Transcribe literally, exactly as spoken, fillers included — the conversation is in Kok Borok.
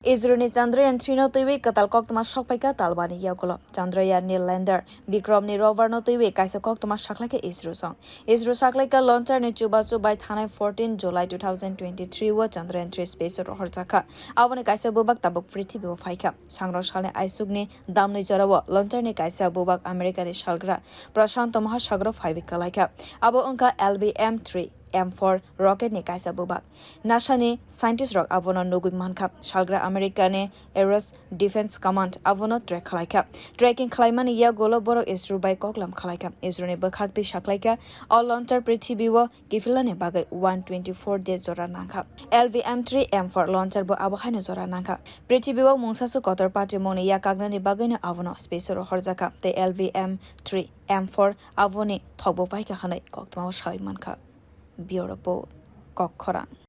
ISRO ni Chandrayaan three no twiwi kwtal koktwma sokphaikha talbani yagulo. Chandrayaan ni lander Vikram ni rover no twiwi kaisa koktwma saklaikha ISRO song. ISRO saklaikha launcher ni chubachu bai thanai fourteen July two thousand twenty-three o Chandrayaan three space o rohorjakha. Aboni kaisa bubak tabuk prithibi o phaikha. Sangrok salni aisuk ni damni jora o launcher ni kaisa bubak America ni salgra Prashanto Mahasagro phaiwi kwlaikha. Abo wngkha L V M three M four rocket ni kaisa bubak. NASA ni scientist rok abono nugwi mankha. Salgra America ni Air Defense Command abono track khwlaikha. Tracking khwlaimani yagulo borok ISRO bai koklam khwlaikha. ISRO ni bwkhak twi saklaikha, o launcher prithibi o kiphilnani bagwi one twenty-four de jora nangkha. L V M three M four launcher bo abo haino jora nangkha. Prithibi o mungsa su kotor patimungni yak kagnani bagwino abono space o rohorjakha. Tei L V M three M four aboni thokbo paikha hwnwi koktwma o sawi mankha. Bureau Report, Kokkhorang.